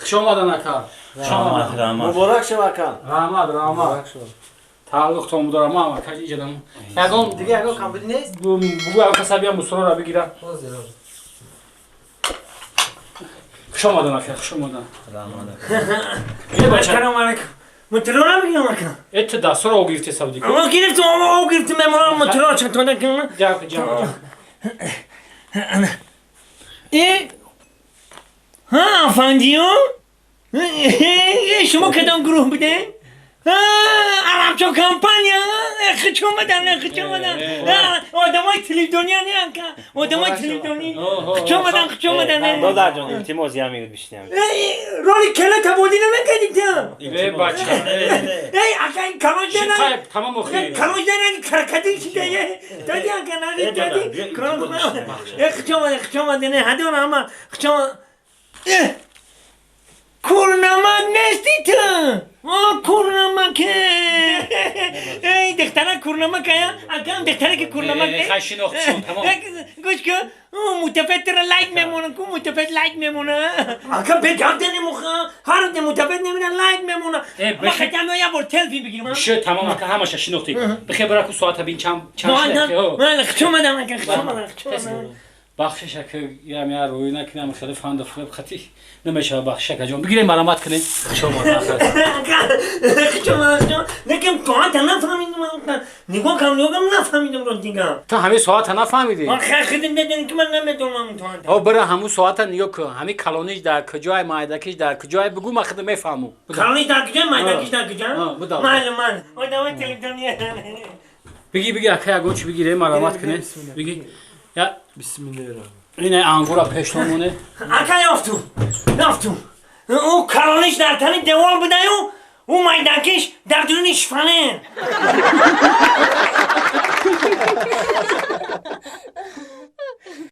Хуш омадан, ака. Хуш омадан. Муборак шава, ака. Раҳмат, раҳмат. Тааллуқтон будорам ман, ака, иҷадам. Ягон дига ягон камбуди нест? Бугӯ, ака, сабиям мусроро бигира. Хуш омадан, ака, хуш омадан. Салом алейкум. Мутрора бигирам, ака. Э, ту дастро о гирифте сабди. О гирифтам, о гирифтам, мемонам мутрора чанд тонда кунам. Ҷам, ҷам. Э? Ҳа, афандиё? Шумо кадом гурӯҳ будем? Арабчо компания, хуш омадан, хуш омадан. Одамои телевизиония не, ака, одамои телевизионӣ. Хуш омадан, хуш омадан. Додарҷон, илтимос, як минут бишинам. Роли кела табодӣ намекардӣ ту? Э, бача. Эй, ака, ин калош дена. Тамом охи. Калош дена, крокодил шида. Дади, ака, нади, дади. Э, хуш омадан, хуш омадан. Ҳадон ҳама хуш омадан. Курнамак нести ту? Курнамак. Эй, духтара курнамак ая, акам, духтара ки курнамак. Хай, шинохтшон, тамом. Гӯш кун, мутафет тура лайк мемона ку, мутафет лайк мемона, ака, бегап денемуха, ҳар мутафет немина лайк мемона. Ма хотям я бор селфи бигирам. Шо, тамом, ака, ҳамаша шинохтӣ. Бихе, бира ку, соата бин, чанд чанд. Хуш омадам, ака, хуш омадам, хуш омадам. Бахшиш, ака, ям я рӯй накунам, хеле фанду флеб хати намешава. Бахшиш, акаҷон, бигирем, марамат кунем. Хуш омад. Хуш омад. Лекин соата нафаҳмидам, нигоҳ кам, нигоҳ кам, нафаҳмидам, ро дигам. Ту ҳамин соата нафаҳмидӣ? Хидим дедем ки ман намедонам соата. О, бира, ҳамун соата нигоҳ кун, ҳамин калониш дар куҷое, майдакиш дар куҷое, бугӯ, ман худам мефаҳмам. Калониш дар куҷо, майдакиш дар куҷо? Майли, майли, одамои телевизиония. Биги, биги, ака, ягон чи бигирем, марамат кунем, биги. Я Бисмиллаҳир. Ина ангура пештон моне. Ака, ёфтум, ёфтум. Ӯ калониш дар тани девол будаю, ӯ майдакиш дар дуруни шифане.